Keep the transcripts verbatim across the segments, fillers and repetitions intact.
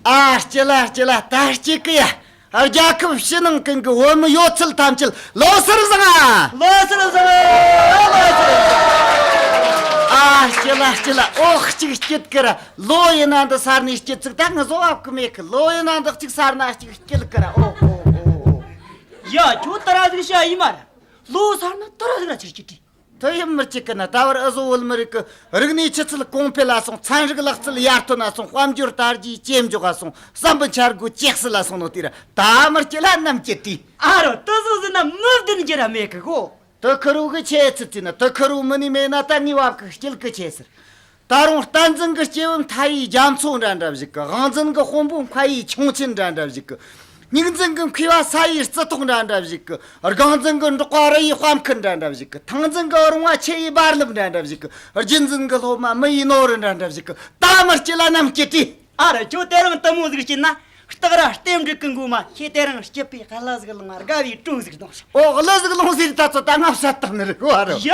ཨ་སྐྱིད་ལ་སྐྱིད་ལ་ད་སྐྱིད་གི་ཡ། རྒྱལ་ཁབ་ཕྱི་ནང་ཀུན་གྱི་བོད་མི་ཡོད་ཚད་ཐམས་ཅད་ལོ་གསར་བཟང་ཨ། ལོ་གསར་བཟང་ཨ། ལོ་གསར་བཟང་ཨ། ཨ་སྐྱིད་ལ་སྐྱིད་ལ། ཨོ་གཅིག་སྐྱིད་གི་ར། ལོ་ཡིན་ན་འདི་སར་ནས་སྐྱིད་ཚིག་ད་ང་བཟོ་བབ་གི་མེད་གི། ལོ་ཡིན་ན་འདི་གཅིག་སར་ན་གཅིག་སྐྱིད་གི་ར། ཨོ་ཨོ་ཨོ་ཨོ། ཡ། ཁྱོད་ད་ར་ཟིག་བཤད་ཡིན་མ་ར། ལོ་སར་ན་ད་ར་ཟིག་ར་ཅིག་སྐྱིད་དྲི། དེ་ཡིན་མི་གཅིག་གི་ན། ད་བར་ཨ་ཟོ་བོད་མི་རིགས་ཀྱི་རིག་གནས་ཆུ་ཚད་གོང་འཕེལ་ལ་སོང་། ཚན་རིག་ལག་རྩལ་ཡར་ཐོན་ལ་སོང་། དཔལ་འབྱོར་དར་རྒྱས་ཇེ་མགྱོགས་ལ་སོང་། བསམ་པའི་འཆར་སྒོ་ཇེ་གསལ་ལ་སོང་ནོ་དེ་ར་ད་མི་སྐྱིད་ལ་ནམ་སྐྱིད་དྲི། ཨ་རོ་དེ་ཟོ་ཟིན་ན་མི་བདུན་གྱི་ར་མེད་གི་གོ། དེ་ཁུ་རུ་གི་ཆེ་ཚུལ་དེ་ན། དེ་ཁུ་རུ་མི་ནི་མེད་ན་ད་ངའི་བབ་གི་སྐྱིད་གི་ཆེ་ཟེར། ད་རུང་བསྟན་འཛིན་གྱི་སྐྱེས་བུ་མཐའ་ཡས་རྒྱ་མཚོ་འདྲ་འདྲ་བཞིག་གི། དབང་འཛིན་གྱི་དཔོན་པོ་མཁའ་ཡི་ཁྱུང་ཆེན་འདྲ་འདྲ་བཞིག་གི། སྨྱུག་འཛིན་གྱི་མཁས་པ་ས་ཡི་རྩི་ཏོག་འདྲ་འདྲ་བཞིག་གི། རྒང་འཛིན་གྱི་འབྲོག་པ་རི་ཡི་དཔལ་མཁར་འདྲ་འདྲ་བཞིག་གི། ཐང་འཛིན་གྱི་རོང་བ་ཆུ་ཡི་རྦ་རླབས་འདྲ་འདྲ་བཞིག་གི། རྒྱུད་འཛིན་གྱི་སློབ་མ་མི་ཡི་ནོར་བུ་འདྲ་འདྲ་བཞིག་གི། ད་མི་སྐྱིད་ལ་ནམ་སྐྱིད་དྲི། ཨ་ར་ཁྱོད་དེ་རིང་དེ་མོ་ཟིག་སྐྱིད་ན། སྟག་ར་རྟེན་འབྲེལ་གི་མགོ་མ། ཁྱེད་དེ་རིང་སྐྱིད་པའི་གླུ་ཟིག་བླངས། དགའ་བའི་སྤྲོ་ཟིག་གཏོང་ཤོག། ཨོ་གླུ་ཟིག་བླངས་ཟེར། ད་ཚོ་ད་ང་བཤད་སྟངས་ནི་རེད་གོ། ཨ་རོ། ཡ།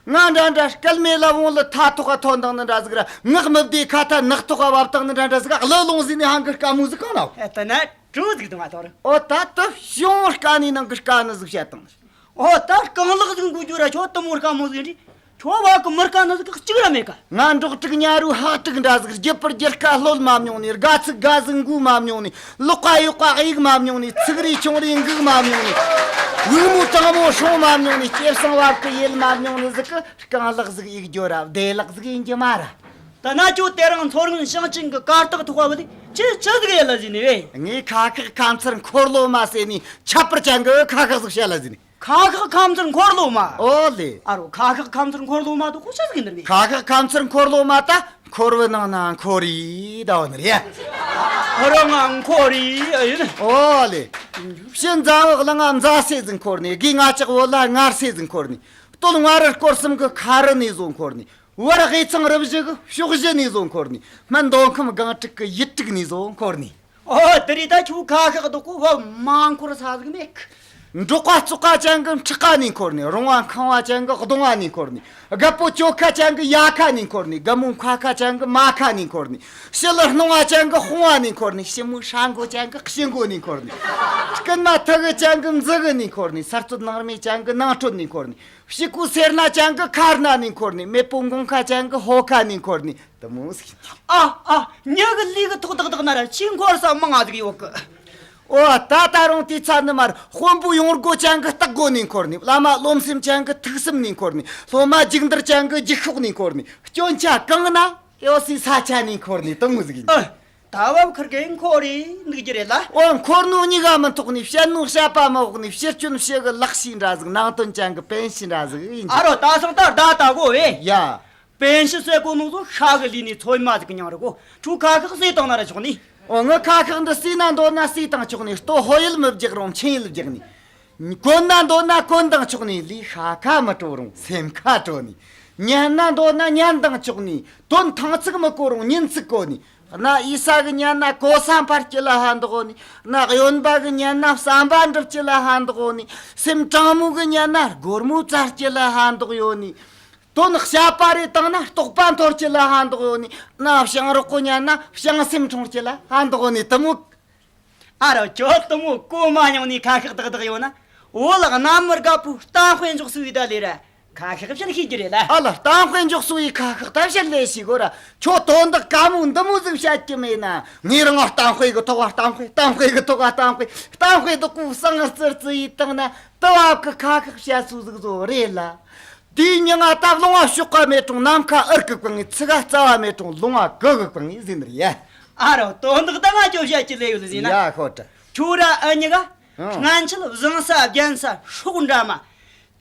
ང་འདྲ་འདྲ་སྐལ་མེད་ལ་བོང་ལུ་ཐ་ཐོག་ག་ཐོན་བཏང་ནི་འདྲ་ཟིག་ར། ངག་མི་བདེ་ཁ་ཐ་ནག་ཐོག་ག་བབས་བཏང་ནི་འདྲ་འདྲ་ཟིག་གླུ་ལོང་ཟིན་ནས་ཧང་གི་དཀའ་མོ་ཟིག་གང་ལ། ཨེ་ད་ན་གྲོ་ཟིག་དང་ང་ཐོར། ཨོ་ད་དུ་བྱུང་དཀའ་ནི་ནང་གི་དཀའ་ནི་ཟིག་བཤད་བཏང་ནི། ཨོ་ད་རྐང་ལག་ཟིག་འགུལ་རྒྱུ་ར་ཁྱོད་དུ་མོ་དཀའ་མོ་ཟིག་རེད། ཁྱོད་བ་གི་མི་དཀའ་ནི་ཟིག་གཅིག་ར་མེད་ག། ང་འབྲོག་ཕྲུག་ཉ་རུ་ཧག་ཕྲུག་འདྲ་ཟིག་རྒྱུ་པར་རྒྱུ་སྐར་ལྷོད་མ་མྱོང་ནི། དགའ་ཚིག་དགའ་ཟིག་འགུལ་མ་མྱོང་ནི། ལོག་ག་ཡོག་ག་གཡུག་མ་མྱོང་ནི། ཚིག་རེ་ཆུང་རེ་འགུག་མ་མྱོང་ནི། བུ་མོ་དྲང་མོ་སྲུང་མ་མྱོང་ནི། སྐྱེ་བསང་བབ་གི་ཡེད་མ་མྱོང་ནི་ཟིག་གི། རྐང་ལག་ཟིག་གཡུག་རྒྱུ་ར་བདེ་ལག་ཟིག་ཡིན་རྒྱུ་མ་ར། ད་ན་ཁྱོད་དེ་རིང་མཚོ་སྔོན་ཞིང་ཆེན་གི་གར་སྟེགས་ཐོག་བ་ལས་ཁྱོས་ཆི་ཟིག་ཡེད་ལ་ཟིན་ནི་བས། ངས་ཁ་ཁག་ཁ་མཚར་འཁོར་ལོ་མ་ཟེར་ནི་ཁྱད་པར་ཅན་གི་ཁ་ཁག་ཟིག་བཤད་ལ་ཟིན་ནི། ཁ་ཁག་ཁ་མཚར་འཁོར་ལོ་མ། ཨོ་ལེ། ཨ་རོ་ཁ་ཁག་ཁ་མཚར་འཁོར་ལོ་མ་དོ་ཁོ་ཆི་ཟིག་ཡིན་ནི་རེད། ཁ་ཁག་ཁ་མཚར་འཁོར་ལོ་མ་ད་འཁོར་བའི་ནང་ན་འཁོར་རེད་ད་བ་ནི་རེད། ཨ་རོ་ང་འཁོར་རེད་ཨ་ཡིན། ཨོ་ལེ། ཕྱི་འཛམ་བུ་གླིང་ང་མཛའ་སེ་ཟིག་འཁོར་ནི། དགེ་ང་ཅག་བོད་ལ་ངར་སེ་ཟིག་འཁོར་ནི། སྟོད་མངའ་རིས་སྐོར་གསུམ་གི་ཁ་རི་ནས་བཟོ་འཁོར་ནི། བར་དབུས་གཙང་རུ་བཞི་གི་ཕྱོགས་བཞི་ནས་བཟོ་འཁོར་ནི། སྨད་མདོ་ཁམས་སྒང་དྲུག་གི་ཡུལ་དྲུག་ནས་བཟོ་འཁོར་ནི། ཨོ་དེ་རེད། ད་ཁྱོད་ཁ་ཤགས་འདུག་གོ། བ་མ་འཁོར་ས་ཟིག་མེད་གི། འབྲོག་པ་བཙོག་ཁ་ཅན་གི་ཁྲག་ཁ་ནས་འཁོར་ནི། རོང་བ་ཁང་བ་ཅན་གི་གདོང་བ་ནས་འཁོར་ནི། རྒད་པོ་གྱོད་ཁ་ཅན་གི་ཡ་ཁ་ནས་འཁོར་ནི། རྒན་མོ་མཁའ་ཁ་ཅན་གི་མ་ཁ་ནས་འཁོར་ནི། ཞི་ལུ་སྣང་བ་ཅན་གི་དཔུང་བ་ནས་འཁོར་ནི། ཞི་མོ་ཧྲ་མགོ་ཅན་གི་ཕྱི་མགོ་ནས་འཁོར་ནི། རྐུན་མ་ཐི་གུ་ཅན་གི་མཛུ་གུ་ནས་འཁོར་ནི། ས་རྩོད་ནང་རྨས་ཅན་གི་ནང་ཁྲོད་ནས་འཁོར་ནི། ཕྱུག་པོ་སེར་སྣ་ཅན་གི་ཁ་སྣ་ནས་འཁོར་ནི། མེད་པོ་འགོང་ཁ་ཅན་གི་ཕོ་ཁ་ནས་འཁོར་ནི། དེ་མོ་ཟིག་ཨ་ཨ། མྱི་གི་ལུས་གི་ཐོག་ཏག་ཏག་ན་ར་ཆེས་འཁོར་ས་མང་ང་ཟིག་ཡོད་གི། ཨོ་ད་ད་རུང་དེ་ཚ་ནི་མར་དཔོན་པོ་ཡོང་སྒོ་ཅན་གི་སྟག་མགོ་ནས་འཁོར་ནི། བླ་མ་རློམ་སེམས་ཅན་གི་ཐུགས་སེམས་ནས་འཁོར་ནི། སློབ་མ་རྒྱུག་འདུར་ཅན་གི་རྒྱུག་ཤོག་ནས་འཁོར་ནི། སྐྱོན་ཆ་གང་ན་ཡོད་སའི་ས་ཆ་ནས་འཁོར་ནི། དེ་མོ་ཟིག་ཡིན། ཨ། ད་བབ་ཁིར་གེ་འཁོར་རེ་འདུག་རྒྱུ་རེད་ལ། ཨོ་འཁོར་ནོ་གཉིས་ཀ་མི་ཐོག་ནས་བཤད་ནོ་བཤད་པ་མི་འོག་ནས། ཕྱིར་སྐྱོན་ཕྱི་གི་ལག་ཤེས་འདྲ་ཟིག་ནང་དོན་ཅན་གི་པན་ཤི་འདྲ་ཟིག་ཡིན། ཨ་རོ་ད་སང་ད་ད་ད་གོ་བས། ཡ། པན་ཤི་ཟེར་གོ་ནོ་ཚོ་ཤ་གི་ལུས་ནས་ཚོད་མ་ཟིག་མྱང་རེ་གོ། ཁྱོད་ཁ་ཁག་ཟས་བཏང་ན་ར་ཆོག་ནི། ཨོ་ངི་ཁ་ཁག་འདི་ཟས་ན་འདོད་ན་ཟས་བཏང་ཆོག་ནི། ལྟོ་ཕོ་ཡུལ་མི་རྒྱག་རུང་མཆན་ཡུལ་རྒྱག་ནི། གོན་ན་འདོད་ན་གོན་དང་ཆོག་ནི། ལུས་ཤ་ཁ་མི་སྤྲོ་རུང་སེམས་ཁ་སྤྲོ་ནི། ཉན་ན་འདོད་ན་ཉན་དང་ཆོག་ནི། དོན་ཐང་ཚིག་མི་གོ་རུང་ཉིན་ཚིག་གོ་ནི། གནའ་ཡེ་ས་གི་ཉན་ན་གོ་ས་འཕར་སྐྱིད་ལ་ཧ་འདོག་ནི། གནའ་གཡོན་པ་གི་ཉན་ན་ཟམ་པ་འགྲུབ་སྐྱིད་ལ་ཧ་འདོག་ནི། སེམས་དྲང་མོ་གི་ཉན་ན་སྒོར་མོ་བཙལ་སྐྱིད་ལ་ཧ་འདོག་ཡོད་ནི། དོན་བཤད་པ་རེ་བཏང་ན་རྟོགས་པ་འཐོར་སྐྱིད་ལ་ཧ་འདོག་ཡོད་ནི། གནའ་བྱང་རོག་གི་ཉན་ན་བྱང་སེམས་འཁྲུངས་སྐྱིད་ལ་ཧ་འདོག་ནི། དེ་མོ། ཨ་རོ་ཁྱོད་དེ་མོ་གོ་མ་མྱོང་ནི་ཁ་ཤགས་ཏག་ཏག་ཡོད་ན། བོད་ལ་གནའ་མི་རྒད་པོ་གཏམ་དཔེ་འཇོག་སྲོལ་ཡོད་ད་ལེ་ར། ཁ་ཤགས་བཤད་ཤེས་ཀྱི་རེད་ལ། ཨ་ལ་གཏམ་དཔེ་འཇོག་སྲོལ་ཡི་ཁ་ཤགས་ད་བཤད་ལས་ཤེས་གོ་ར། ཁྱོད་དོན་དག་དཀའ་མོ་འདི་མོ་ཟིག་བཤད་ཀྱི་མེད་ན། ངས་རང་ང་གཏམ་དཔེ་གི་ཐོག་ག་གཏམ་དཔེ། གཏམ་དཔེ་གི་ཐོག་ག་གཏམ་དཔེ། གཏམ་དཔེ་འདི་ཀོ་སང་རྩིར་རྩི་ཡི་བཏང་ན་དུ་བབ་གི་ཁ་ཤགས་བཤད་སྲོལ་ཟིག་བཟོ་རེད་ལ། དེའི་མྱིང་ང་ད་ལུང་བ་ཕྱོགས་ག་མེད་རུང་ནམ་མཁའ་འུར་གི་བཀང་ངི། ཚིག་ག་རྩ་བ་མེད་རུང་ལུང་བ་གུ་གི་བཀང་ངི་ཟེར་ནི་རེད་ཡ། ཨ་རོ་དོན་དག་ད་ང་ཁྱོད་བཤད་ཀྱི་ལས་ཡོད་ཟེར་ན། ཡ་ཁོ་ད། ཁྱོད་ར་ཨ་ཉི་ག་ཨང་། སྔན་ཆད་བཟང་ས་རྒྱན་ས་སྲོག་འདྲ་མ།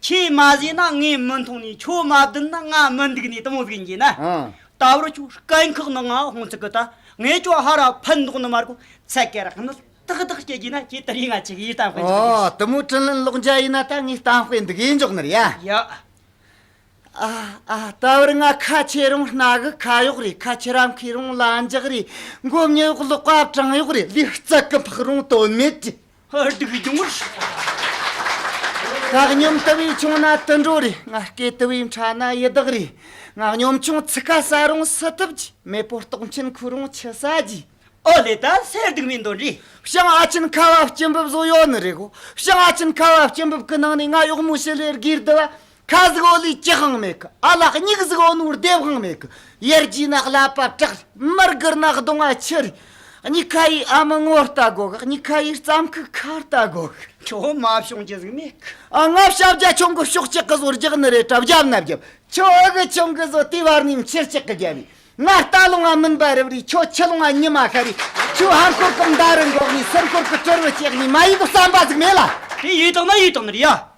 ཁྱེད་མ་ཟེར་ན་ངས་མི་མཐོང་ནི། ཁྱོད་མ་བདུན་ན་ང་མི་འདུག་ནི། དེ་མོ་ཟིག་ཡིན་གྱི་ན། ཨང་། ད་བར་ཁྱོད་སྐད་འཁག་ནང་ང་ཧོང་ཚིག་གི་ད། ངས་ཁྱོད་ཧ་ར་ཕན་འདོགས་ནི་མ་རེད་གོ། ཚད་ཀྱི་རག་ནི་ཏག་ཏག་སྐྱེ་གྱི་ན། ཁྱེད་ད་རེས་ང་ཅིག་ཡིད་གཏམ་དཔེ་འཇོག་གི། ཨོ་དེ་མོ་དྲིན་ལན་ལོག་འཇལ་ཡིན་ན་ད་ངས་གཏམ་དཔེ་འདི་གས་འཇོག་ནི་རེད་ཡ། ཡ། ཨ་ཨ་ད་བར་ང་ཁ་ཆེ་རུང་སྣ་གི་ཁ་གཡོག་རེད། ཁ་ཆེ་ར་མཁས་རུང་ལ་འཇག་རེད། མགོ་མྱི་གཡོག་ལོག་པ་བྲང་གཡོག་རེད། ལུས་རྩལ་གི་འཕག་རུང་དོན་མེད་རེད། ཧ་སྡུག་གྱོང་རེད། ད་སྙོམས་དུ་བའི་ཆུང་ན་དུད་འགྲོ་རེད། ང་སྐེ་དུ་བའི་ཕྲ་ན་ཡི་དྭགས་རེད། ང་གཉོམ་ཆུང་ཚིག་ཁ་ཟ་རུང་སུ་ཐུབ་ཀྱི། མེད་པོ་རྟོག་ཆེན་ཁུ་རུང་ཆུ་ཟ་རྒྱུ། ཨོ་ལེ། ད་སེར་སྡུག་མིན་དོན་རེད། ཤང་ཨ་ཆེན་ཁ་བ་སྐྱིན་འབབ་བཟོ་ཡོད་ནི་རེད་གོ། ཤང་ཨ་ཆེན་ཁ་བ་སྐྱིན་འབབ་གི་ནང་ནས་ང་གཡོག་མོ་ཞི་ལེར་སྒིར་དུ་བ། ཁ་ཟིག་འོ་ལི་ཅི་ཧང་མེད་གི། ཨ་ལགས་མྱིག་ཟིག་འོ་ནོར་སྡེབ་ཧང་མེད་གི། ཡར་རྒྱུ་ན་ཀླད་པ་བྲག། མར་སྒུར་ན་གདོང་ང་ཆུ་རེད། གཉིས་ཁ་ཡི་ཨ་མ་ངོ་ལྟ་དགོ་གི། གཉིས་ཁ་ཡི་རྩམ་ཁུག་ཁ་ལྟ་དགོ་གི། ཁྱོད་མ་བྱུང་རྒྱུ་ཟིག་མེད་གི། ཨ་ང་ཤ་བརྒྱ་ཆུང་གི་ཕྱོགས་གཅིག་གི་བཟོ་རྒྱག་ནི་རེད་དྲ། བརྒྱབ་ན་བརྒྱབ། ཁྱོད་ཨ་གི་ཆུང་གི་བཟོ་དེ་བར་ནས་མཆེར་གཅིག་གི་རྒྱབ་ཡིན། ང་རྟ་ལུང་ང་མུན་པ་རབ་རེད། ཁྱོད་ཆུ་ལུང་ང་ཉི་མ་ཤར་རེད། ཁྱོད་ཧ་འཁོར་གི་མདའ་རུ་འགོག་ནས་སེར་འཁོར་གི་དྲིལ་བུ་བཅད་ནས་མ་ཡིག་གི་བསམ་པ་ཟིག་མེད་ལ། དེ་ཡོད་དང་ན་ཡོད་དང་ནི་རེད་ཡ།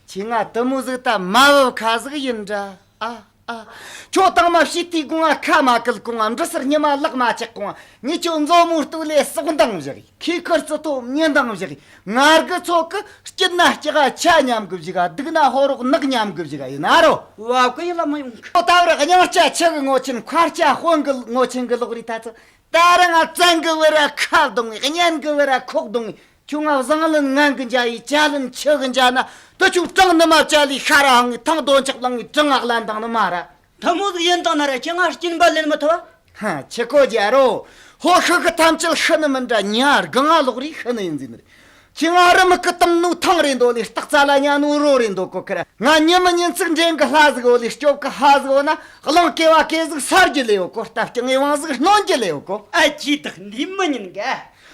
ཁྱེད་ང་དུ་མོ་ཟིག་ད་མ་བབ་ཁ་ཟིག་ཡིན་འདྲ། ཨ་ཨ། ཁྱོད་དང་མ་བྱིས་དུས་གོང་ང་ཁ་མ་བཀལ་གོང་ང་། འབྲི་སར་ཉི་མ་ལག་མ་ཆག་གོང་ང་། ངས་ཁྱོད་མཛོ་མོའི་སྟོད་ལས་ཟོག་འདང་བཞག་ཡིན། ཁྱེད་ཁུར་ཙི་ཐོ་མྱི་འདང་བཞག་ཡིན། ང་རྒི་ཚོ་གི་སྐྱིད་ན་སྐྱག་ཆ་མཉམ་གི་བཞག་ག། སྡུག་ན་ཕོ་རོག་ནག་མཉམ་གི་བཞག་ག་ཡིན་ན་རོ། བ་ཀུ་ཡི་ལ་མ་ཡོང་གི། ཁྱོད་ད་བར་སྙིང་རྐྱ་ཆུ་གི་ངོ་ཆེན། མཁར་རྐྱ་དཔོན་གི་ངོ་ཆེན་གི་ལོག་རེད། ད་ཚོ་ད་ར་ང་བཙན་གི་བུ་ར་ཁ་གདོང་ངི། གཉན་གི་བུ་ར་ཁོག་གདོང་ངི། ཁྱོད་ང་བཟང་ལན་ངན་གི་འཇའ་ཡི། བྱ་ལན་ཆུ་གི་འཇའ་ན། དུ་ཆུ་གྲང་ནི་མ་བྱ་ལི་ཤ་ར་ཧང་ངི། ཐང་རྡོ་འཁྱག་ལང་ངི། གྲང་ངག་ལན་དང་ནི་མ་ར། ཐ་མོ་ཟིག་ཡིན་དང་ན་ར་ཁྱེད་ང་སྐྱིན་པ་ལེན་མི་ཐུབ་བ། ཧ་ཆི་ཀོ་རྒྱ་རོ། ཧོ་ཤི་གི་ཐམས་ཅད་ཤི་ནི་མིན་འདྲ། ཉ་སྒང་ང་ལོག་རེ་ཤི་ནི་ཡིན་ཟིན་རེད། ཁྱེད་ང་རི་མི་གི་གཏམ་ནུ་ཐང་རེ་འདོ་ལི། སྟག་རྩ་ལ་ཉ་ནུ་རོ་རེ་འདོ་གོ་ཁི་ར། ང་ཉི་མི་ཉིན་ཚིག་འདྲེན་གི་ལྷ་ཟིག་འོ་ལི། སྐྱོབ་གི་ཧ་ཟིག་འོ་ན། གླང་ཀེ་བ་ཀེ་ཟིག་སར་རྒྱུ་ལེ་ཡོད་གོ། རྟ་རྐྱང་ངེ་བང་ཟིག་སྣོན་རྒྱུ་ལེ་ཡོད་གོ། ཨ་ཅི་དག་འདི་མི་ཉན་ག།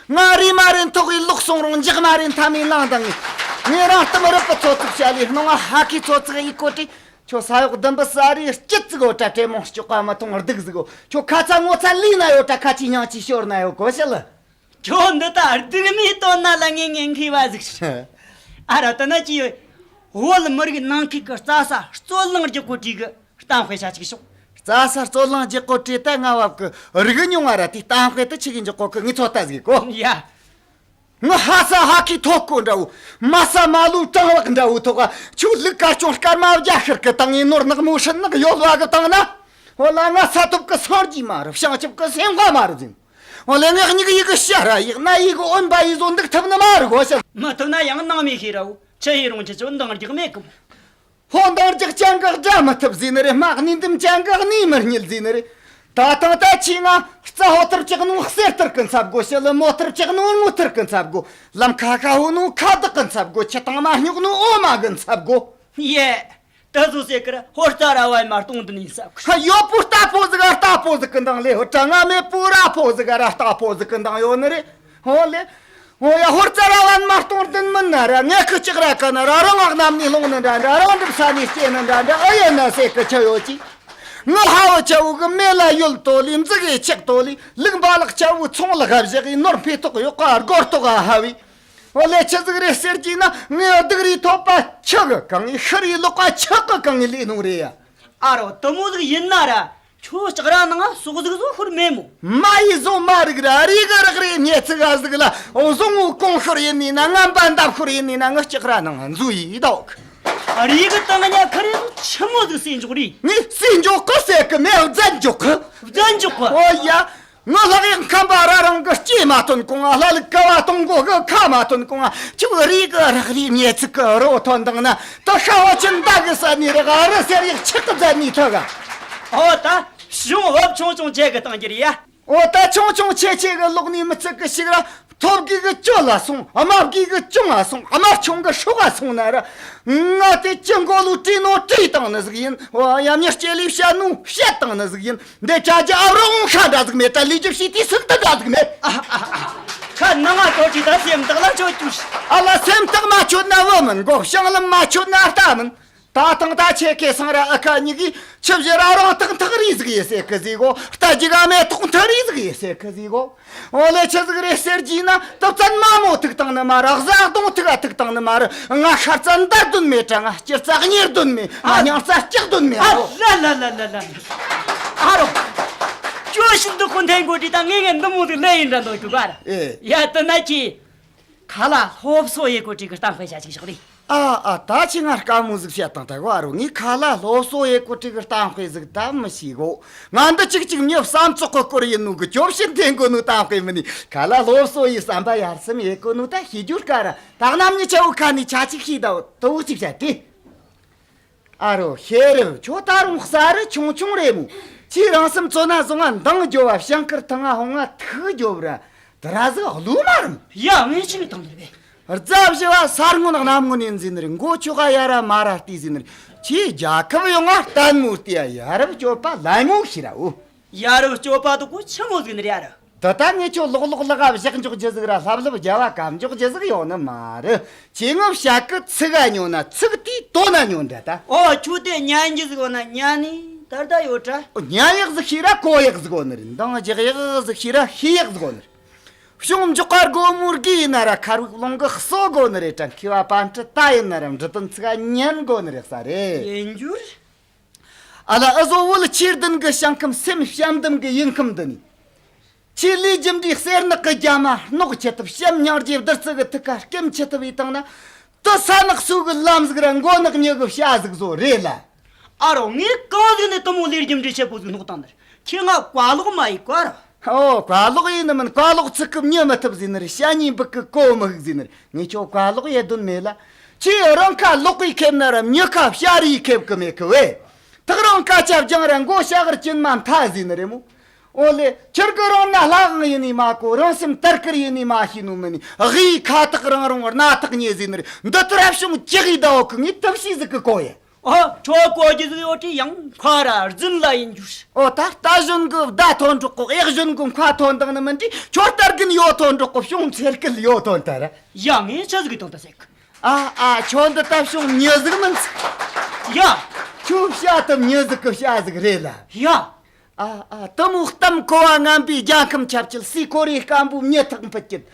ང་རེ་མ་རེ་ཐོག་གི་ལོག་སོང་རུང་། འཇག་མ་རེ་མཐའ་མའི་ལང་དང་ངེ། ངེ་རང་གཏམ་རབ་པི་ཚོ་ཚིག་བྱ་ལི། སྣང་ང་ཧ་ཁི་ཚོ་ཚིག་ཡི་གོ་དྲི། ཁྱོད་ས་འོག་ལྡུམ་བུ་ས་རི་སྐྱིད་ཙིག་འོ་དྲ། དྲེ་མོང་སྐྱོག་པ་མི་མཐོང་སྡུག་ཟིག་འོ། ཁྱོད་ཁ་ཚ་ངོ་ཚ་ལུས་ན་ཡོད་དྲ། ཁ་ཆེ་སྙིང་ཆེ་ཤོར་ན་ཡོད་གོ་ཤི་ལི། ཁྱོད་འདི་ལྟ་སྡུག་མིའི་དོན་ན་ལ་ངེས་ངེས་མཁས་པ་ཟིག་ཤི། ཨ་ར་ད་ན་ཅི་ཡོད། བོད་མི་རིགས་ནང་ཁུལ་གི་རྩྭ་ས་རྩོད་གླེང་རྒྱག་གོ་དྲིས་གི་གཏམ་དཔེ་བྱ་ཅིག་ཤོག་རྩྭ་ས་རྩོད་གླེང་རྒྱག་གོ་དྲིས་ད་ང་བབ་གི་རིག་མྱོང་བ་ར། དེ་གཏམ་དཔེ་དུ་ཆི་གི་འཇོག་གོ་གི། ངི་ཚོ་ལྟ་ཟིག་གོ། ཡ། ངི་ཧ་ས་ཧ་ཁི་ཐོག་གོ་འདྲ་བོ། མ་ས་མ་ལུ་གྲང་བག་འདྲ་བོ་ཐོག་ག། ཆུ་ལུག་དཀར་ཆུང་སྐར་མ་བརྒྱ་ཤར་གི་བཏང་ངི། ནོར་ནག་མོ་ཧྲིན་ནག་ཡོད་བ་གི་བཏང་ན། འོ་ལ་ང་ས་ཐོབ་གི་སོར་གྱི་མ་རུ། བྱང་ཆུབ་གི་སེམས་དཔའ་མ་རུ་ཟིན། འོ་ལེ་ངག་གཉིས་ཀྱི་ཡི་གི་ཤ་ར་ཡིག་ན་ཡི་གི་འོན་པ་ཡི་བཟོ་འདུག་ཐུབ་ནི་མ་རུ་གོ་ཤལ། མ་ཐུབ་ན་ཡང་ནང་མི་ཤེས་ར་བོ། ཆི་ཡི་རུང་ཆི་ཆོ་འདང་རྒྱག་མེད་གི། ཧོ་འདང་རྒྱག་ཅན་གི་དགྲ་མི་ཐུབ་ཟིན་ནི་རེད། དམག་ནི་འདུམ་ཅན་གི་གནས་མི་རྙེད་ཟིན་ནི་རེད། ད་ཐང་ད་ཆི་ང་རྩྭ་ཧོ་ཐུར་ཅག་ནུ་གསེར་ཐུར་གི་འཚབ་དགོ། ཤི་ལི་མོ་ཐུར་ཅག་ནུ་དངུལ་ཐུར་གི་འཚབ་དགོ། ལམ་ཁ་ཁ་ཧོ་ནུ་ཁ་བདག་གི་འཚབ་དགོ། ཆི་དང་མ་སྙོག་ནུ་འོ་མ་གི་འཚབ་དགོ། ཡེ། ད་བཟོ་ཟེར་གི་ར་ཧོར་རྩྭ་ར་བ་མ་གཏོང་དུ་ནི་ས་ཁུ། ཡོད་པོ་རྟ་ཕོ་ཟིག་ག་རྟ་ཕོ་ཟིག་གི་འདང་ལེ། ཧོ་ཀྲ་ང་མེད་པོ་ར་ཕོ་ཟིག་ག་ར་རྟ་ཕོ་ཟིག་གི་འདང་ཡོད་ནི་རེད། ཧོ་ལེ། ཧོ་ཡ་ཧོར་རྩྭ་ར་བ་མ་གཏོང་དུ་མིན་ན་ར། ངས་ཁུ་ལྕགས་ར་ཀ་ན་ར་རང་ངག་གནམ་ནས་ལྷུང་ནི་འདྲ་འདྲ། རང་འགྲིམ་ས་ནས་སྐྱེས་ནི་འདྲ་འདྲ། ཨ་ཡེ་ན་ཟེར་གི་ཆི་ཡོད་ཅི། ངི་ཧ་བ་ཆ་བུ་གི་མེ་ལ་ཡོལ་ཏོ་ལི། མཛུ་གི་ཆག་ཏོ་ལི། ལུག་འབའ་ལག་ཆ་བུ་ཚོང་ལ་ག་བཞག་གི། ནོར་འཕེལ་ཐོག་ཡོག་ག་སྒོར་ཐོག་ག་ཧ་བི། འོ་ལེ་ཆི་ཟིག་རེད་ཟེར་གྱིས་ན། ངའི་སྡུག་རུས་ཐོབ་པ་ཆུ་གི་གང་ངི། ཤི་རུས་ལོག་པ་ཆུ་གི་གང་ངི་ལས་ནོ་རེད་ཡ། ཨ་རོ་དུ་མོ་ཟིག་ཡིན་ན་ར། ཁྱོད་ལྕགས་ར་ནང་ང་ཟོག་ཟིག་བཟོ་ཤོར་མེད་མོ། མ་ཡི་བཟོ་མ་རིག་ར། རིག་གི་རག་རེ་ཉེ་ཚིག་ག་ཟིག་ལ། འོ་བཟོ་ངོ་གོང་ཤོར་ཡིན་ནི་ན། ངན་པ་འདབ་ཤོར་ཡིན་ནི་ན། ངི་ལྕགས་ར་ནང་ང་འཛུལ་ཡི་དོག་རིག་གི་དང་ཉ་ཁ་རེ་ཆི་མོ་ཟིག་སྲིད་འཇོག་རེད། ངས་སྲིད་འཇོག་གི་ཟེར་གི་མེད། བཙན་འཇོག་གི། བཙན་འཇོག་གི། ཨོ་ཡ། ངི་ལྷག་ཡག་ཁམས་པ་ར་རང་གི་སྐྱེས་མ་ཐོན་གོང་ང་། ལྷ་ལུག་ཀ་བ་སྟོང་མགོ་གི་ཁ་མ་ཐོན་གོང་ང་། ཁྱོད་རིག་གི་རག་རེ་ཉེ་ཚིག་གི་རོ་ཐོན་དང་ན། དུ་ཤ་བ་ཆི་འདའ་གི་ས་ནི་རག་རི་ཟེར་ཡག་ཆི་གི་མཛད་ནི་ཐུ་ག་ཨོ་ད་གཞུང་འོབ་ཆུང་ཆུང་བྱེད་གི་བཏང་རྒྱུ་རེད་ཡ། ཨོ་ད་ཆུང་ཆུང་ཆེ་ཆེ་གི་ལོག་ནི་མི་ཚིག་གི་ཞིག་ར། ཐོབ་གི་གི་ཅོ་ལ་སོང་། དམའ་གི་གི་ཅུང་ང་སོང་། དམར་ཆུང་གི་ཧྲུག་ག་སོང་ན་ར། ང་དེ་ཅི་མགོ་ལུ་བྲིས་ནོ་བྲིས་བཏང་ནི་ཟིག་ཡིན། ཨོ་ཡ། མྱི་སྐྱེ་ལུས་བཤད་ནོ་བཤད་བཏང་ནི་ཟིག་ཡིན། འདི་དྲ་རྒྱ་ཨབ་ར་འོང་ཤ་འདྲ་ཟིག་མེད། ད་ལུས་རྒྱུ་ཤི་དུས་སུག་ཏུ་འདྲ་ཟིག་མེད། ཨ་ཨ་ཨ། ཁ་ནང་ང་ཏོ་ཅི་ད་སེམས་དག་ལ་ཆོད་རྒྱུ་ཤི། ཨ་ལ་སེམས་དག་མ་ཆོད་ན་བུ་མིན་གོ། བྱང་ལམ་མ་ཆོད་ན་རྟ་མིན། ད་ཐང་ད་ཆེ་ཁེ་སང་ར་ཨ་ཁ་གཉིས་ཀྱིས་ཆུ་བཞི་ར་རང་ཐག་ཐག་རིས་ཟིག་ཡེ་སེ་ཁི་ཟིག་གོ། རྟ་རྒྱུག་ག་མེ་ཐོག་མཐའ་རིས་ཟིག་ཡེ་སེ་ཁི་ཟིག་གོ། འོ་ལེ་ཆི་ཟིག་རེད་ཟེར་གྱིས་ན། དུ་བཙན་མ་མོ་ཐུག་བཏང་ནི་མ་ར། གཟའ་གདོང་ཐུག་ག་ཐུག་བཏང་ནི་མ་ར། ང་ཤར་རྩ་འདར་དོན་མེད་དྲ། ང་སྐྱིར་རྩ་གཉེར་དོན་མེད། ང་སྙིང་རྩ་སྐྱག་དོན་མེད། ཨ་ཨ་རོ། ལ་ལ་ལ་ལ་ལ། ཨ་རོ། ཅོ་ཤིན་ཏུ་ཁོ་འཐེན་གོ་དྲི་ད་ངེས་ངེས་འདི་མོ་ཟིག་ལས་ཡིན་འདྲ་འདོད་གི་ག་ར། ཨེ། ཡ་དུ་ན་ཅི། ཁ་ལ་སློབ་གསོ་ཡེ་གོ་དྲི་གི་གཏམ་དཔེ་བྱ་ཅིག་ཞོག་རེད། ཨ་ཨ། ད་ཁྱེད་ང་དཀའ་མོ་ཟིག་བཤད་དང་ད་གོ། ཨ་རོ། ངས་ཁ་ལ་སློབ་གསོ་ཡེ་གོ་དྲི་གི་གཏམ་དཔེ་ཟིག་ད་མི་ཤེས་གོ། ང་འདི་ཅིག་ཅིག་མྱི་བསམ་ཚོགས་གི་སྐོར་ཡིན་ནོ་གི། ཅོབ་ཕྱིར་འཐེན་གོ་ནོ་གཏམ་དཔེ་མིན་ནི། ཁ་ལ་སློབ་གསོ་ཡེ་བསམ་པ་ཡར་སེམས་ཡེ་གོ་ནོ་ད་ཤེས་རྒྱུ་དཀའ་ར། ད་གནམ་ཉི་ཆ་བོ་ཁ་ནས་ཆ་ཅིག་ཤེས་ད་དོ་ཅིག་བྱ་དེ། ཨ་རོ། ཤེས་རབ། ཁྱོད་ད་རུང་གསར་རུ་ཆུང་ཆུང་རེད་མོ། ཁྱེད་རང་སེམས་ཚོ་ན་བཟུང་ང་འདང་རྒྱོབ་བ་ཕྱང་ཁར་ཐང་ང་ཧོང་ང་ཐུག་རྒྱོབ་ར། དེ་ར་ཟིག་བློ་མ་རུམ། ཡ་ངས་ཆི་ནས་བཏང་ནི་རེད། རྫ་བཞི་བ་ས་སྔོན་གནམ་སྔོན་ཡིན་ཟིན་ནི་རེད། མགོ་ཆུ་ཁ་ཡ་ར་མ་ར་བལྟས་ཟིན་ནི་རེད། ཁྱེད་རྒྱལ་ཁབ་ཡོང་ང་ལྟད་མོ་བལྟས་ཡ་ཡ་རབས་སྐྱོབ་པ་ལད་མོ་ཤི་ར་འོ། ཡ་རབས་སྐྱོབ་པ་དུ་གོ་ཆི་མོ་ཟིག་ནི་རེད་ཡ་རབས། ད་ལྟ་ངས་ཁྱོད་ལོག་ལོག་ལག་ག་བཞག་འཇོག་རྒྱུ་ཟིག་ར་ལྷབ་ལྷུབ་རྒྱ་བ་གབ་འཇོག་རྒྱུ་ཟིག་ཡོང་ནི་མ་རེད། ཁྱེད་ངོ་བཤད་གི་ཚིག་ག་ཉོ་ན་ཚིག་དེའི་དོན་ན་ཉོ་འདྲ་ད། ཨོ་ཁྱོད་དེ་ཉན་རྒྱུ་ཟིག་ཡོད་ན་ཉན་ནི་ད་ལྟ་ཡོད་དྲ། ཉན་ཡག་ཟིག་ཤེས་ར་གོ་ཡག་ཟིག་ཡོད་ནི་རེད། འདང་རྒྱག་ཡག་ཟིག་ཤེས་ར་ཤེས་ཡག་ཟིག་ཡོད་ནི་རེད། གཞུང་འཇོག་ག་སྒོ་མོར་གི་ཡིན་ན་ར་ཁ་རུག་ལུང་གི་གསོ་དགོ་ནི་རེད་དྲ། མཁས་པ་པན་ཁྲི་ད་ཡིན་ན་ར་འབྲི་དོན་ཚིག་ག་ཉན་དགོ་ནི་རེད་ས་རེད། ཡིན་རྒྱུར། ཨ་ལ་ཨ་ཟོ་བོད་ཆེར་ལྡན་གི་ཞིང་ཁམས་སེམས་བྱམས་ལྡན་གི་ཡིན་ཁམས་འདི་ནི། ཆེ་ལས་རྒྱུ་འབྲས་གསེར་ནག་གི་རྒྱ་མ་རྣོག་ཆེ་ཐུབ་བྱམས་སྙིང་རྗེ་བདུད་རྩི་གི་ཐུགས་ཀ་སྐེམ་ཆེ་ཐུབ་ཡི་བཏང་ན། དུ་ས་ནག་སུ་གི་ལམ་ཟིག་ར་མགོ་ནག་མྱི་གི་བྱ་ཟིག་བཟོ་རེད་ལ། ཨ་རོ་ངས་གང་ཟིག་ནས་དུ་མོ་ལས་རྒྱུ་འབྲས་ཆེ་པོ་ཟིག་རྣོག་བཏང་ནི་རེད། ཁྱེད་ང་བཀའ་ལོག་མ་ཡི་བཀའ་ར། ཨོ་བཀའ་ལོག་ཡིན་ནི་མིན། བཀའ་ལོག་ཚིག་གི་མྱི་མི་ཐུབ་ཟིན་ནི་རེད། ཤ་ཉེ་འབུག་གི་གོ་མི་ཧུག་ཟིན་ནི་རེད། ངས་ཁྱོད་བཀའ་ལོག་ཡེ་དོན་མེད་ལ། ཁྱེད་རང་ཁ་ལོག་གིས་ཁེབས་ན་ར་མྱི་ཁ་བྱ་རིས་ཁེབས་གི་མེད་གི་བས། ཐག་རང་སྐད་ཆ་བརྒྱངས་ར་མགོ་ཤ་གར་གྱིན་མ་མཐའ་ཟིན་ནི་རེད་མོ། ཨོ་ལེ་ཁྱེད་ཀྱི་རང་ན་ལྷ་གང་ཡིན་ནི་མ་གོ། རང་སེམས་དར་དཀར་ཡིན་ནི་མ་ཤེས་ནོ་མིན་ནི། དབུས་ཁ་ཐག་རང་རུང་སྣ་ཐག་ཉེ་ཟིན་ནི་རེད། འདི་ལྟར་བྱུང་ཅི་གིས་ཟླ་བོ་གི་ངས་ཐབས་ཤེས་ཟིག་གི་གོ་ཡེ། ཨོ་ཁྱོད་གོ་རྒྱུ་ཟིག་ཡོད་དྲི་ཡང་ཁ་ར་རྫུན་ལ་ཡིན་རྒྱུ། ཨོ་ད་རྟ་བཞོན་གི་བརྡ་ཐོན་འགྲོ་གོ། གཡག་བཞོན་གི་མཁའ་ཐོན་དང་ནི་མིན་དྲི། ཁྱོད་རྟ་རྒན་ཡོད་ཐོན་འགྲོ་གོ། བྱུང་ཚེར་སྐལ་ཡོད་ཐོན་ད་ར། ཡ་ངས་ཆི་ཟིག་གི་དོན་ད་ཟེར་གི། ཨ་ཨ་ཁྱོད་འདི་ལྟ་བྱུང་མྱི་ཟིག་མིན་ཟིག། ཡ། ཁྱོད་བྱ་དུ་མྱི་ཟིག་གི་བྱ་ཟིག་རེད་ལ། ཡ། ཨ་ཨ་དུ་མོ་གཏམ་གོ་བ་ངན་པའི་རྒྱལ་ཁམས་ཁྱབ་ཀྱི་སའི་གོ་རེ་སྐམ་པོ་མྱི་ཐག་འཕུད་ཀྱི།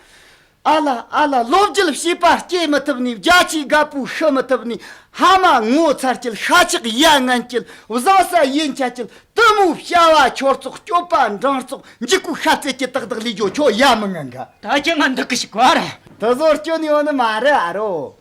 ཨ་ལ་ཨ་ལ་ལོ་རྒྱུས་བྱིས་པ་སྐྱེ་མི་ཐུབ་ནི། རྒྱ་ཆེའི་རྒད་པོ་ཤི་མི་ཐུབ་ནི། ཕ་མ་ངོ་ཚ་སྐྱིད། ཤ་ཆག་ཡ་ངན་སྐྱིད། བཟང་ས་ཡིན་ཆ་སྐྱིད། དུ་མོ་བྱ་བ་ཁྱོར་ཙོག་སྐྱོབ་པ་འབྲང་ཙོག་འཇིགས་པོ་ཤ་ཚད་ཀྱི་ཏག་ཏག་ལས་ཇོ་ཁྱོ་ཡ་མི་ངན་ག། ད་ཁྱེད་ང་འདུག་གི་ཞིག་གོ་ར། དུ་ཟོར་སྐྱོན་ཡོད་ནི་མ་རེད་ཨ་རོ།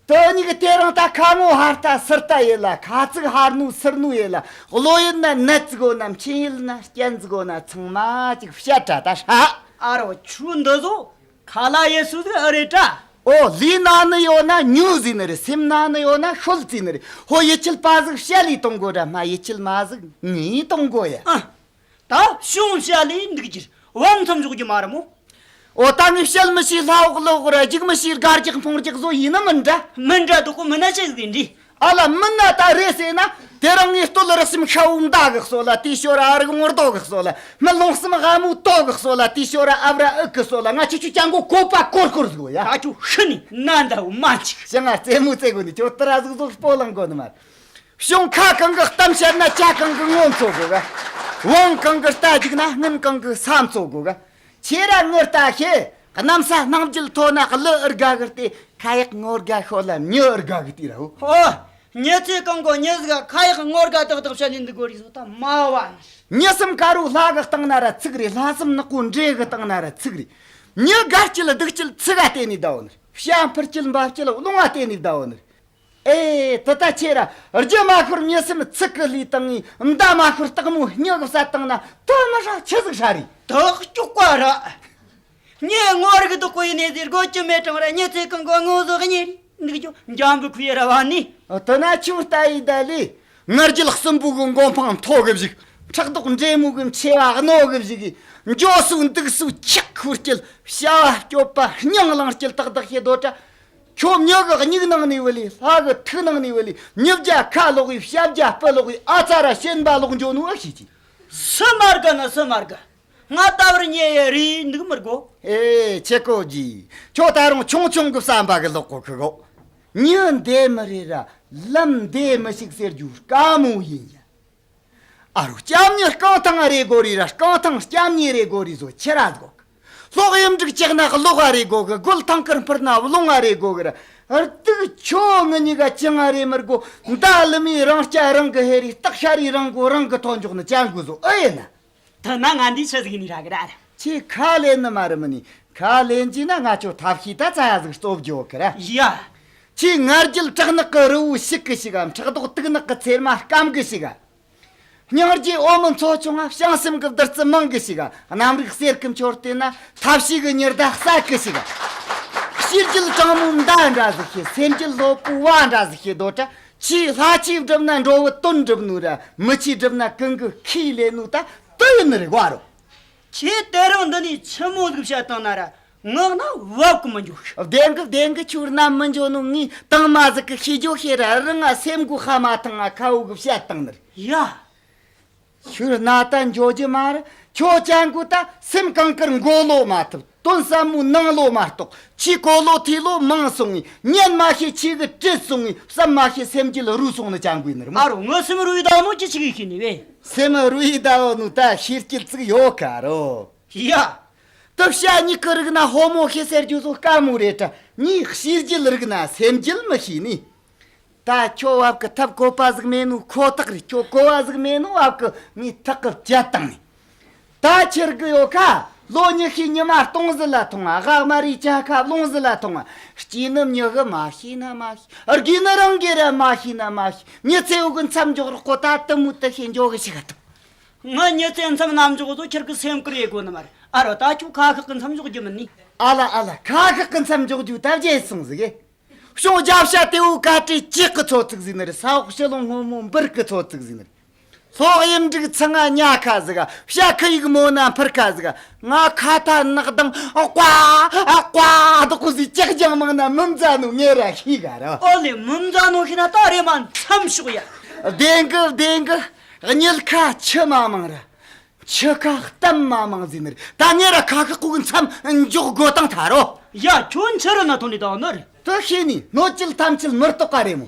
དུ་གཉིས་ཀྱི་དེ་རིང་ད་ཁ་ངོ་ཧར་ལྟ་ཚུར་ལྟ་ཡེ་ལ། ཁ་ཚིག་ཧར་ནུ་ཚུར་ནུ་ཡེ་ལ། བློ་ཡུལ་ན་ནད་ཟིག་གོ་ན་མཆིན་ཡུལ་ན་རྐྱེན་ཟིག་གོ་ན་ཚང་མ་ཅིག་བཤད་དྲ་ད་ཧྲ། ཨ་རོ་ཆུ་འདི་ཟོ་ཁ་ལ་ཡེ་སུ་ཟིག་ཨ་རེད་དྲ། ཨོ་ལུས་ན་ནི་ཡོད་ན་ཉོ་ཟིན་ནི་རེད། སེམས་ན་ནི་ཡོད་ན་ཤོད་ཟིན་ནི་རེད། ཧོ་ཡིད་ཆེས་པ་ཟིག་བཤད་ལས་གཏོང་དགོ་དྲ། མ་ཡིད་ཆེས་མ་ཟིག་ངས་གཏོང་དགོ་ཡ། ཨ། ད་བྱུང་བྱ་ལས་འདུག་རྒྱུར་བབ་མཚམས་འཇོག་རྒྱུ་མ་རེད་མོ། ཨོ་ད་ངས་བཤད་མི་ཤེས་ལྷ་འོག་ལོག་ར། རྒྱུག་མི་ཤེས་སྒར་རྒྱག་འཕུང་རྒྱག་བཟོ་ཡིན་ནི་མིན་འདྲ། མིན་འདྲ་དུ་ཁོ་མིན་ན་ཆི་ཟིག་འདྲི། ཨ་ལ་མིན་ན་ད་རེད་ཟེར་ན། དེ་རིང་ངས་སྟོད་རི་སེམས་ཤ་བོ་མདའ་གི་གསོ་ལ། དེའི་ཞོར་ཨ་རིག་ངོར་རྡོ་གི་གསོ་ལ། མི་ལོང་སེམས་ཝ་མོ་ཏོ་གི་གསོ་ལ། དེའི་ཞོར་ཨ་བྲ་ཨུ་གི་གསོ་ལ། ང་ཁྱེད་ཆོ་ཅང་གོ་གོ་པ་གོར་གོར་ཟིག་ཡ། ད་ཁྱོད་ཤི་ནི་ན་འདའ་བོ་མ་འཆིག་ཞེ་ང་རྩེད་མོ་རྩེ་དགོ་ནི་ཁྱོད་ཏི་ར་ཟིག་ཟོ་སྤོ་ལང་དགོ་ནི་མ་རེད། གཞུང་ཁ་གང་གི་གཏམ་བཤད་ན་ཇ་གང་གི་ངོ་འཚོ་དགོས་ག། བང་གང་གི་རྟ་རྒྱུག་ན་སྔུན་གང་གི་ས་འཚོ་དགོས་ག། ཁྱེད་ར་ངི་རྟ་ཤེས། གནམ་ས་སྣང་བརྒྱུད་མཐོ་ན་ཀླུ་ཨུར་དགའ་གི་སྟེ། ཁ་ཡག་ངོ་དགའ་ཤོ་ལ་མྱི་ཨུར་དགའ་གི་ལྟོས་ར་ཧོ། ཨོ། མྱི་ཚེ་གང་གོ་མྱི་ཟིག་ཁ་ཡག་ངོ་དགའ་ཏག་ཏག་བཤད་ནི་འདི་གོ་རི་སོ་ད་མ་བ་ནི། མྱི་སེམས་དཀར་བོ་ལྷ་གི་སྟེང་ན་ར་ཚིག་རེད། ལྷ་སེམས་ནག་པོ་འདྲེ་གི་སྟེང་ན་ར་ཚིག་རེད། མྱི་དགའ་སྐྱིད་སྡུག་སྐྱིད་ཚིག་ག་བལྟས་ནི་བསྡད་ཡོད་ནི། བྱ་འཕུར་སྐྱིད་འབབ་སྐྱིད་རླུང་བ་བལྟས་ནི་བསྡད་ཡོད་ནི། ཨེ། དེ་ལྟ་ཁྱེད་ར་རྒྱུ་མ་ཤོར་མྱི་སེམས་ཚིག་གི་ལུས་བཏང་ངས། མདའ་མ་ཤོར་སྟག་མོ་སྨྱུ་གི་བསད་བཏང་ན་དེ་མི་ཧྲ་ཆི་ཟིག་ཧྲ་རེད། དག་སྐྱུག་པ་ར། ངས་ངོ་རིག་དུ་གོ་ཡི་ནས་ཟེར་དགོས་ཀྱི་མེད་གྲང་ར། མྱི་ཚེ་གང་གོ་ངོ་ཟོ་གི་ཉེ་རེད་འདུག་ཅོ། འཇམ་བུ་ཁུ་ཡེ་ར་བ་ནི། དེ་ན་ཆུ་ལྟ་ཡི་ད་ལི། ང་རྒྱལ་གསུམ་པོ་གི་མགོ་འཕང་མཐོ་གི་བཞུགས། ཕྲག་དོག་འདྲེ་མོ་གི་མཆེ་བ་རྣོ་གི་བཞུགས་གི། འགྱོ་སུ་འདུག་སུ་ཆག་ཁུར་སྐྱིད། བྱ་བ་སྐྱོབ་པ་སྙིང་ལང་སྐྱིད་ཏག་ཏག་བྱེད་དོ་དྲ། ཁྱོད་མྱི་གི་སྙིགས་ནང་ནས་བུད་ལས། ལྷ་གི་ཐུགས་ནང་ནས་བུད་ལས། མྱི་བརྒྱ་ཁ་ལོག་གི། བྱ་བརྒྱ་སྤུ་ལོག་གི། ཨ་ཙ་ར་ཞེན་པ་ལོག་འགྱོ་ནོ་ཨེ་ཤེས་ཀྱི། སུ་མ་དགའ་ན་སུ་མ་དགའ། ང་ལྟ་བུར་ཉེ་ཡི་རེད་འདུག་མི་དགོ། ཨེ་ཆེ་ཀོ་ཇི། ཁྱོད་ད་རུང་ཆུང་ཆུང་གི་བསམ་པ་གི་ལོག་གོ་ཁི་གོ། མྱི་འདས་མི་རེད་ར་ལམ་འདས་མི་ཞིག་ཟེར་རྒྱུ་དཀའ་མོ་ཡིན་ཡ། ཨ་རོ་སྐྱབས་མྱི་རྐང་ཐང་རེ་དགོ་རེད་ར། རྐང་ཐང་སྐྱབས་མྱི་རེ་དགོ་རེད་བཟོ་ཁྱེད་ར་ཟིག་གོ། ལྷོག་གཡུ་འབྲུག་བཅག་ན་གློག་རེ་དགོ་གི། རྒོད་ཐང་དཀར་འཕུར་ན་རླུང་རེ་དགོ་གི་ར། ཨར་ཏིག་ཁྱོད་ངི་གཉིས་ཀ་ཅང་རེ་མི་དགོ། མདའ་ལི་མི་རང་སྐྱ་རང་གི་ཧེ་རི། སྟག་ཤ་རི་རང་གོ་རང་གི་ཐོ་འཇོག་ནི་ཅང་དགོས་བཟོ་ཨེ་ཡིན་ན། ད་ན་ང་འདི་ཆི་ཟིག་ནི་ར་གི་ར། ཁྱེད་ཁ་ལེན་ནི་མ་རེད་མི་ནི། ཁ་ལེན་གྱི་ན་ང་ཆོ་ཐབས་ཤེས་ད་ཙ་ཡ་ཟིག་སྟོབས་རྒྱོ་གི་ར། ཡ། ཁྱེད་ང་རྒྱལ་བྲག་ནག་གི་རི་བོ་ཞིག་གི་ཞིག་གམ། ཕྲག་དོག་དུག་ནག་གི་ཚེར་མ་སྐམ་གི་ཞིག་གམ། སྙིང་རྗེ་འོ་མི་མཚོ་ཆུང་ང་བྱང་སེམས་ཀྱི་བདུད་རྩི་མང་གི་ཞིག་གམ། གནམ་རིག་གསེར་གྱི་མཆོད་རྟེན་ན་ཐབས་ཤེས་ཀྱི་ཉི་ཟླ་གསལ་གི་ཞིག་གམ། ཤེས་རྒྱུད་དྲང་མོ་མདའ་འདྲ་ཟིག་ཤེས། སེམས་རྒྱུད་སློབ་བུ་བ་འདྲ་ཟིག་ཤེས་དོ་དྲ། ཆེས་ལྷ་ཆོས་སྒྲུབ་ན་འགྲོ་བའི་དོན་འགྲུབ་ནོ་ར། མི་ཆོས་སྒྲུབ་ན་གང་གི་ཁས་ལེན་ནོ་ད་དུ་ཡིན་ནི་རེད་བ་རོ། ཁྱེད་དེ་རིང་འདི་ནས་ཆི་མོ་ཟིག་བཤད་བཏང་ན་ར་ངག་ན་བབ་གི་མི་འཇུག་བདེན་གི་བདེན་གི། ཁྱོད་རྣ་མི་འཇོ་ནོ། ངས་དང་མ་ཟིག་གི་ཤེས་རྒྱུ་ཤེས་ར་རི་ང་སེམས་གོ་ཧ་མ་ཐང་ང་ཁ་བོ་གི་བཤད་བཏང་ནི་རེད་ཡ། ཁྱོད་རྣ་ད་འཇོ་རྒྱུ་མ་རེད། ཁྱོད་ཅན་གོ་ད་སེམས་གང་དཀར་མགོ་ལོ་མ་ཐུབ། དོན་ཟབ་མོ་ནང་ལོ་མ་རྟོགས། ཆོས་གོ་ལོ་ཐོས་ལོ་མང་སོང་ངས། ཉན་མ་ཤེས་ཆོས་གི་དྲིལ་སོང་ངས། བསམ་མ་ཤེས་སེམས་རྒྱུད་རུལ་སོང་ནི་ཅན་གོ་ཡིན་ནི་རེད་མ། ཨ་རོ། ངའི་སེམས་རུལ་ཡི་ད་ནོ་ཅི་ཆི་གི་ཤེས་ནི་བས། སེམས་རུལ་ཡི་ད་ནོ་ད་ཤེས་རྒྱུ་ཙིག་ཡོད་ཀ་རོ། ཡ། དུ་བྱ་ཉིད་ཀྱི་རིགས་ན་ཕོ་མོ་ཤེས་ཟེར་རྒྱུ་ཚོ་དཀའ་མོ་རེད་དྲ། ངས་ཤེས་རྒྱུད་རིགས་ན་སེམས་རྒྱུད་མི་ཤེས་ནི། ད་ཁྱོད་བབ་ཀྱི་ཐབས་བཀོད་པ་ཟིག་མེད་ནོ་ཁོ་ཐག་རེད། ཁྱོད་གོ་བ་ཟིག་མེད་ནོ་བབ་ཀྱི་ངས་ཐག་གི་བཅད་བཏང་ནི། ད་ཁྱེར་གི་ཡོད་ཁ། ལོ་ཉི་ཤུའི་ཉི་མ་སྟོང་ཟིག་ལ་ཐོང་ང་། ཨ། ཨ་མ་རི་ཅ་ཁ་རླུང་ཟིག་ལ་ཐོང་ང་། སྐྱེས་ནི་མྱི་གི་མ་ཤེས་ན་མ་ཤེས། དགོས་ནི་རང་གི་ར་མ་ཤེས་ན་མ་ཤེས། མྱི་ཚེ་འུ་གི་མཚམས་འཇོག་རོགས་གོ། ད་དུ་མོ་དུ་ཤེས་འཇོག་གི་ཞིག་ག་ཐུབ། ང་མྱི་ཚེ་མཚམས་ནམ་འཇོག་ཚོ་ཁྱེར་གི་སེམས་ཁུར་ཡེ་དགོས་ནི་མ་རེད། ཨ་རོ། ད་ཁྱོད་ཁ་ཤགས་གི་མཚམས་འཇོག་རྒྱུ་མིན་ནི། ཨ་ལ་ཨ་ལ། ཁ་ཤགས་གི་མཚམས་འཇོག་རྒྱུ་ད་བརྗེད་སོང་ཟིག་གེ། གཤོང་རྒྱབ་ཤ་ཏེའུ་ཀ་ཏྲེ་ལྕགས་གི་ཚོ་ཚིག་ཟིན་ནི་རེད། ས་འོག་ཕྱི་ལོང་སྔོན་མོ་འབུར་གི་ཚོ་ཚིག་ཟིན་ནི་རེད། ལྷོག་གཡུ་འབྲུག་ཚང་ང་ཉ་ཁ་ཟིག། བྱ་ཁུ་ཡིག་མོ་ན་འཕུར་ཁ་ཟིག། ང་ཁ་ཐ་ནག་དང་ཨ་ཀ་ཨ་ཀ་དག་གོ་ཟིག་ལྕགས་ཀྱང་མང་ན་མི་མཛའ་ནོ་ངེ་ར་ཤི་ག་ར། ཨོ་ལེ། མི་མཛའ་ནོ་ཤི་ན་ད་རེ་མ་མཚམས་ཞོག་ཡ། བདེན་གི་བདེན་གི། གཉིད་ཁ་ཆུ་མ་མང་ར། ཆུ་ཁ་གཏམ་མ་མང་ཟིན་ནི་རེད། ད་ངེ་ར་ཁ་ཤགས་གོ་གི་མཚམས་འཇོག་དགོས་དང་ཐ་རོ། ཡ། ཁྱོད་འཆི་རུ་ན་ཐོན་ནི་དང་ནི་རེད། དུ་ཤེས་ནི་སྣོད་བཅུད་ཐམས་ཅད་མི་རྟོགས་ག་རེད་མོ།